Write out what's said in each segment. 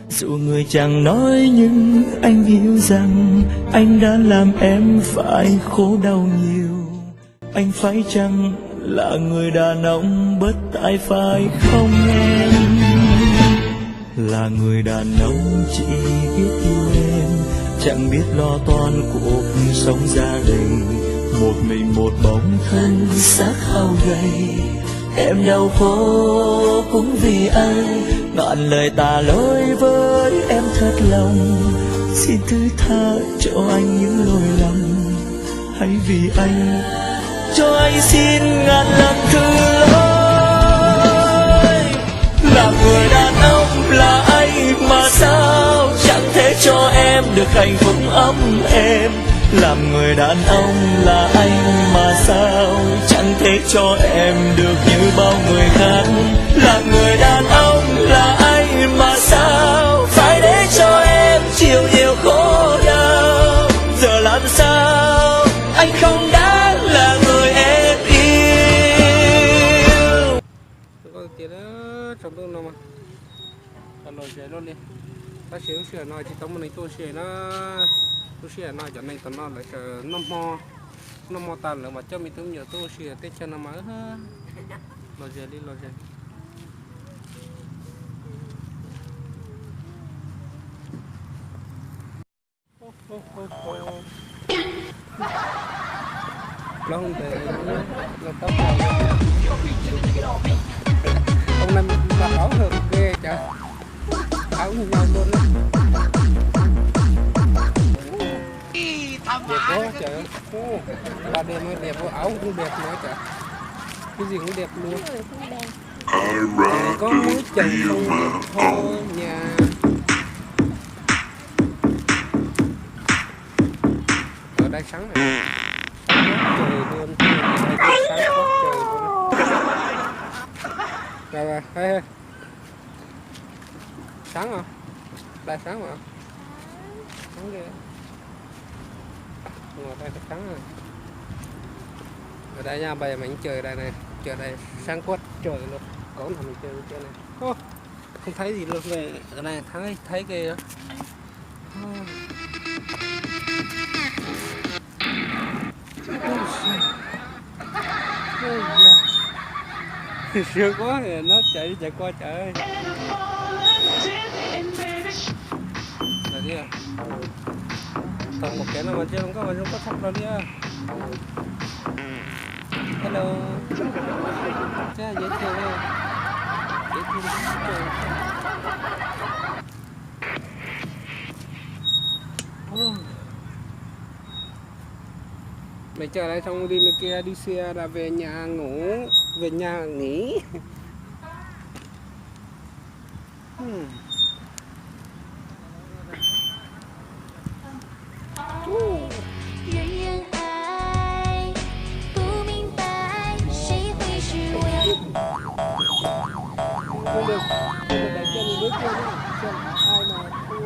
Dù người chẳng nói nhưng anh hiểu rằng anh đã làm em phải khổ đau nhiều. Anh phải chăng là người đàn ông bất tài phải không em? Là người đàn ông chỉ biết yêu em, chẳng biết lo toan cuộc sống gia đình. Một mình một bóng thân xác hao gầy, em đau khổ cũng vì anh. Ngàn lời tà lỗi với em thật lòng, xin thứ tha cho anh những lỗi lầm. Hãy vì anh, cho anh xin ngàn lần thứ lỗi. Làm người đàn ông là anh mà sao chẳng thể cho em được hạnh phúc ấm êm. Làm người đàn ông là anh mà sao chẳng thể cho em được như bao người khác. Làm người đàn ông là anh mà sao phải để cho em chịu nhiều khổ đau. Giờ làm sao anh không đáng là người em yêu. Koj tias tsaus ntuj no mas los ze luaj li. Tab sis lub sij hawm no tsis tau muaj neeg tuaj ua si na. Lub sij hawm no cov neeg tom no lawv sawv noj hmo, noj hmo tas lawv mam coj me tub me nyuam tuaj ua si teb chaws no mas los ze li los ze. Plaub ntawd los tau. Ông này mà máu hơi ghê chà. Áo như nhau luôn á. Đẹp quá trời. Ô, ba D mới đẹp, áo cũng đẹp nữa chà. Cái gì cũng đẹp luôn. Có muối trần không thôi nha. Ở đây sáng này. Quá trời luôn. Đây sáng quá trời luôn. Rồi, rồi, ê, ê. Sáng hả? Đây sáng hả? Sáng kìa. Ngồi đây có sáng rồi. Ở đây nha, bây giờ mình chơi đây này. Chơi đây sáng quá trời luôn. Có nào mình chơi, mình chơi này. Ô, không thấy gì luôn. Về ở đây thấy, thấy ghê đó. Sướng quá, nó chạy đi chạy qua trời. Rồi đi à. Còn một cái nào mà chưa không có, mà không có sắp rồi đi à. Hello. Chắc giới thiệu đi. Giới thiệu đi. Ôi. Mày chờ đây xong đi, mày kia đi xe là về nhà ngủ, về nhà nghỉ. Hmm. Ồ. Không được, không được đẩy chân, bước chân á, chân ai mà thua.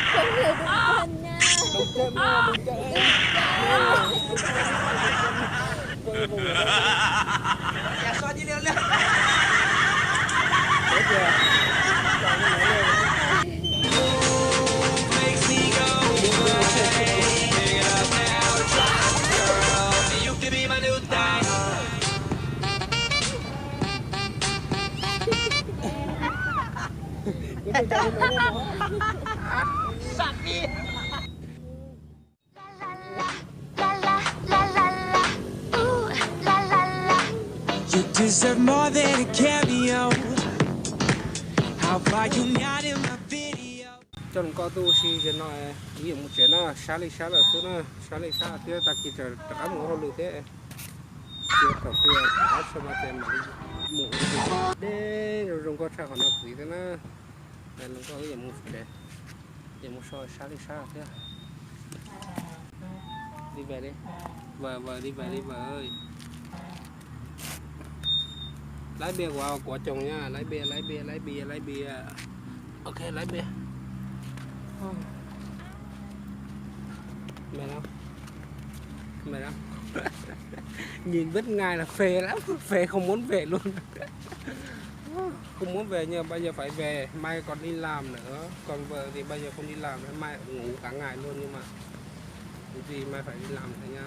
Không được đụng chân nha. Đừng chân nha, đừng chân. Đừng chân. You deserve more than a cameo. How far you got in my video. Coj Loos Koj tuaj ua si ze no, wb yuav mus tsev na, sab li sab lawm xwb na, sab li sab thiab, tag kis rov qab mus ua hauj lwm thiab. Cia kom pw, rov qab sawv mas ces mam li mus ua si. Deb zoo zoo nkauj tshaj qhov no pw thiab na. Loos Koj wb yuav mus tsev, yuav mus so sab li sab thiab. Đi về đi. Vợ, vợ đi về đi vợ ơi. Lái bia của, của chồng nha, lái bia, lái bia, lái bia, lái bia. Ok, lái bia. Mệt lắm. Mệt lắm. Nhìn bớt ngày là phê lắm, phê không muốn về luôn. Không muốn về nhưng bây giờ phải về, mai còn đi làm nữa. Còn vợ thì bây giờ không đi làm nữa, mai ngủ cả ngày luôn nhưng mà Vì mai phải đi làm rồi nha.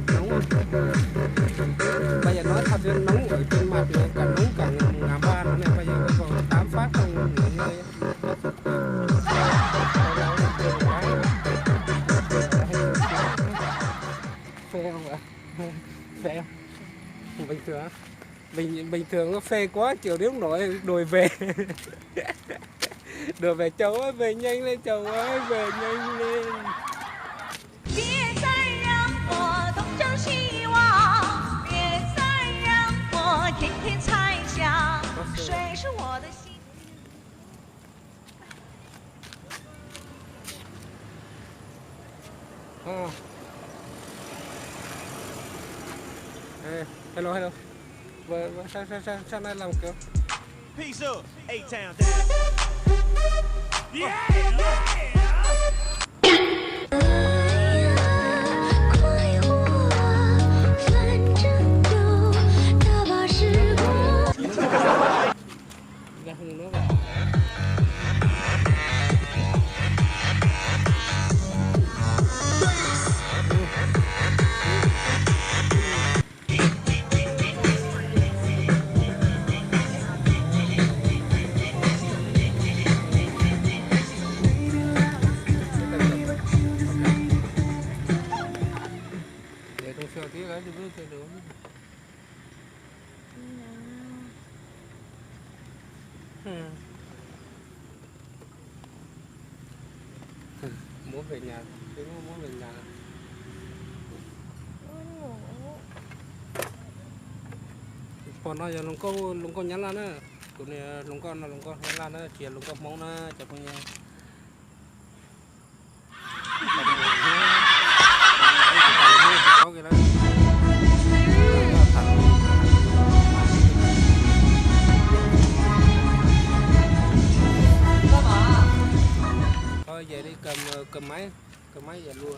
Nóng. Bây giờ nói thật, nóng ở trên mặt này, cả nóng cả ngà ba nó này, bây giờ còn tám phát không nghỉ ngơi. Phê không ạ? Phê không? Bình thường á. Bình, bình thường nó phê quá, chiều đến nổi đuổi về. Đuổi về châu ơi, về nhanh lên châu ơi, về nhanh lên. 别再让我东张西望，别再让我天天猜想，谁是我的心。 Ờ. Ê, hello, hello. Sao, sao, sao, sao nay làm kiểu Peace up, A-Town down. Yeah, yeah. Để trong sờ tí lấy thì biết được. Muab về nhà, muab về nhà. Pom no yog hluas nkauj Nyab Laj na. Tus niag hluas nkauj no hluas nkauj Nyab Laj na, tsis yog hluas nkauj Hmoob na cov phooj ywg. Thôi về đi, cầm, cầm máy, cầm máy về luôn.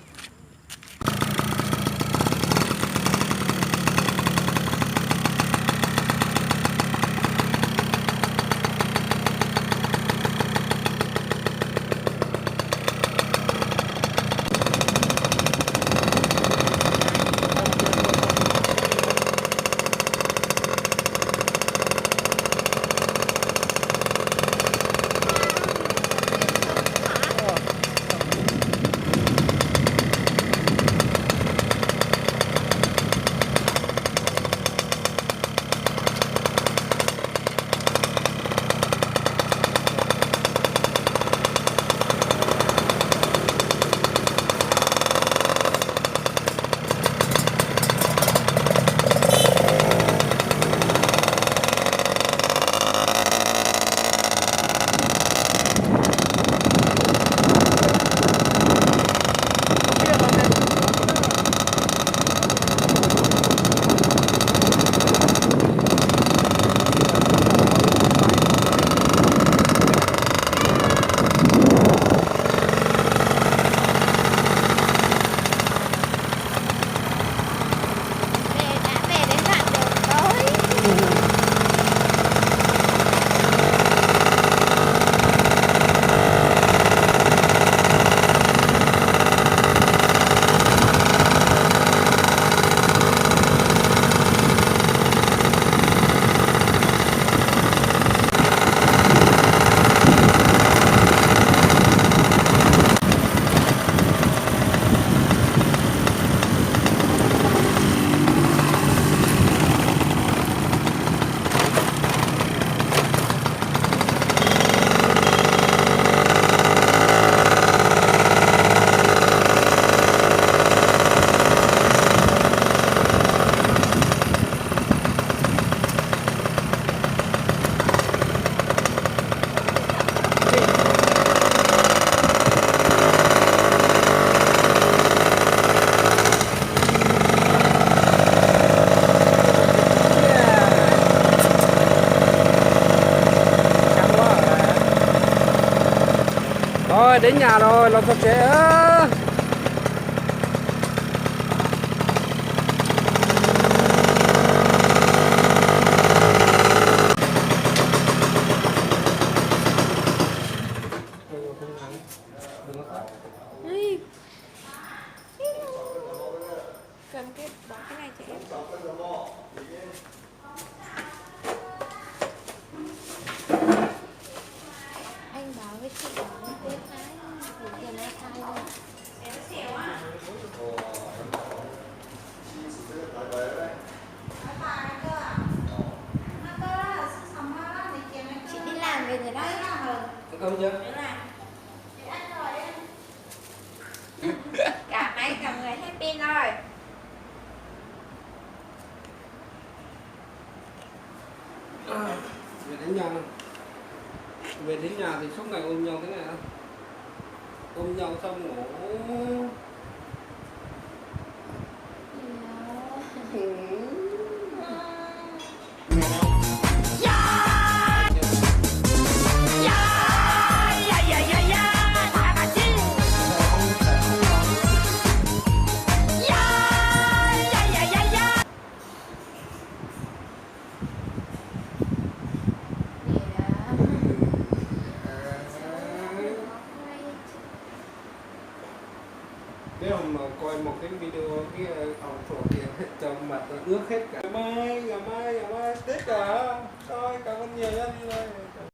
Đến nhà rồi, los txog tsev. Ui, cầm cái, bỏ cái này cho em. Anh bảo với chị bảo với Tiến Thái gửi tiền cho Thái rồi. Chị đi làm về rồi đấy. Không chứ? Cả máy cả người hết pin rồi. Về đến nhà, về đến nhà thì suốt ngày ôm nhau thế này đó. Ôm nhau xong ngủ. Biết không, mà coi một cái video cái, ờ, phòng phổi kìa, cho mặt nó ướt hết cả. Ngày mai, ngày mai, ngày mai Tết cả. Thôi, cảm ơn nhiều nha, đi đây.